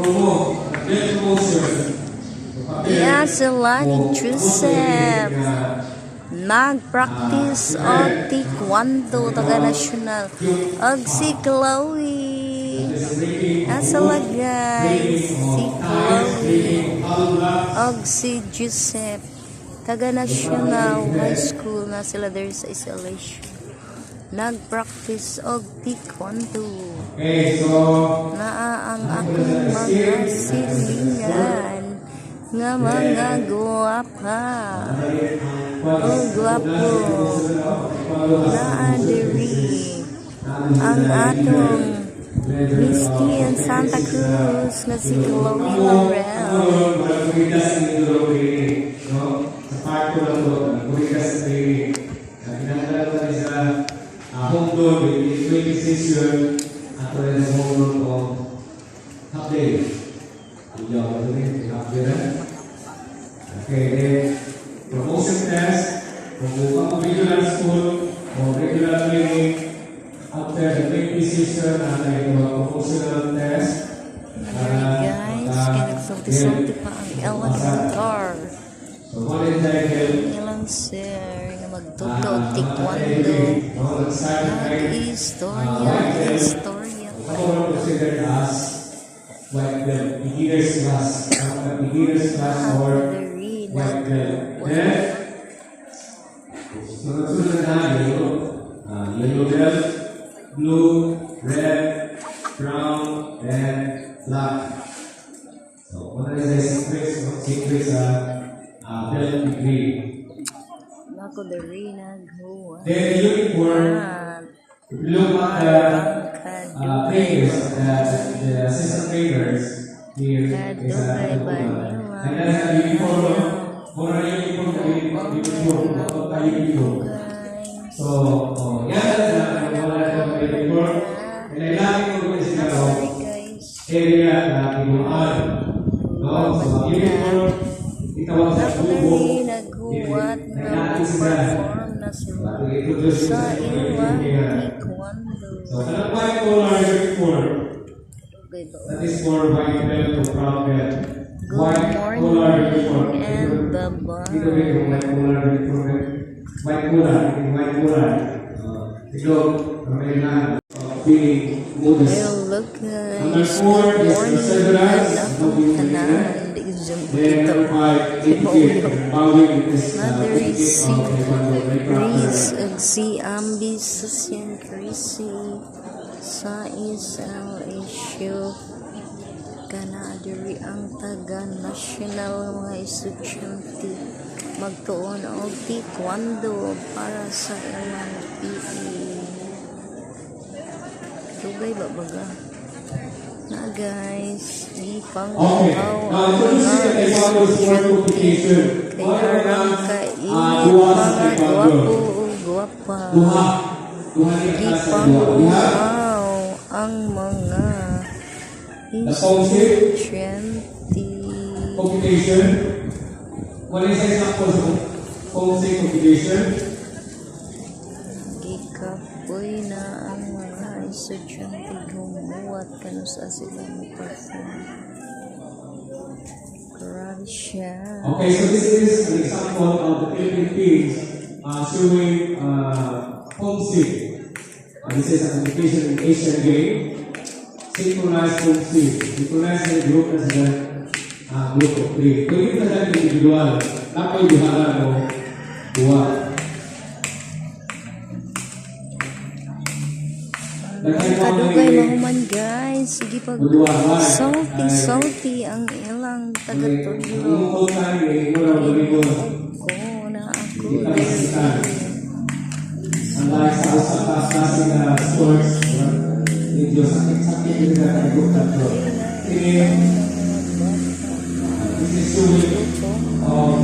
Promo, belt promotion. So, papel, Yeah, sila ni mo- Joseph. nga, Nag-practice og taekwondo taga national og si Chloe. Breaking of Asa wood, la, guys, breaking of si ties, Chloe breaking of hollow blocks. og si Joseph taga National High School na sila there sa isolation. Nag-practice og taekwondo. Okay, so Naa ang akong mga silingan nga mga guwapa. O gwapo. Naa diri ang atong Miss Teen Santa Cruz nga si Chloe Laurel. Guerrillas training, no? Sa part ko lang to, guerrillas training. Kinahanglan ko ni sa home door, with 20 session, ato rin sa home door of half day. Hindi ako rin, half day na. Okay, then, promotion test, kung buka mo regular school o regular training, after the 20 session, ito promotional test. Diri, guys, kay nagsulti-sulti pa ang ilang car. So, one is title, Ilang sir nga magtudlo og taekwondo. Nag-istorya, istorya pa. Ako considered as white belt, beginner's class. Beginner's class or Diri white belt. Then, sunod-sunod na yellow, yellow belt, blue, red, brown, and black. So, una is a sequence, no? Sequence sa belt degree. Nako diri naghuwa. Then the uniform, if you look at the trainers, the assistant trainers here is Kadugay ba nila? And that's the uniform, no? Mura na uniform, na uniform, uniform, na uniform. Guys. So, oh, yan na wala na yung uniform. And kailangan ko rin sila oh, Sorry, guys. Area na kinuhaan. No? So, ang uniform, itawag sa Nako tubo. diri naghuwat nga perform na sila I-introduce sa sa ilang inyo. taekwondo. So, kanang white collar uniform, Dugay ba? That is for white belt to brown belt. Good White morning collar uniform. and bye-bye. Dito rin yung white collar uniform. White collar, yung white collar. Ito, may na being modest. Hello Number guys, four good is the morning. severance. Atong tanan, di ko dyan Then makita. number five, etiquette. Bowing is Mother etiquette si of taekwondo. Right Chris after. ug si Ambi Susian Chrissy sa SLSU kana diri ang taga national nga mga estudyante magtuon og taekwondo para sa ilang PE. Dugay ba baga? Na guys, di pang Okay. Now, introducing the taekwondo sport competition. kay Ano arang na kainit duha sa mga taekwondo? gwapo ug gwapa. Duha. Duha ni Di klase pang duha. We have uhaw ang mga the Poomsae estudyante. Competition. What is the example of Poomsae competition? Gikapoy na ang mga estudyante gumuwat kanusa sila mo perform. Grabe siya. Okay, so this is an example of the Philippine teams showing Poomsae. This is a competition in Asian Game. Synchronized Poomsae. Synchronized na group na sila, group of three. Kung yun na sila individual, dapat duha lang o duha. Kadugay mahuman, guys. Sige pag Duha, one. Salty Ay. Salty ang ilang tagatudlo. Ang full time, eh, wala mo Ko na ako Hindi ka diri. masisitan. Unlike sa usa ka klase na sports, medyo sakit-sakit din na kaibot tatlo. Kini, this is showing of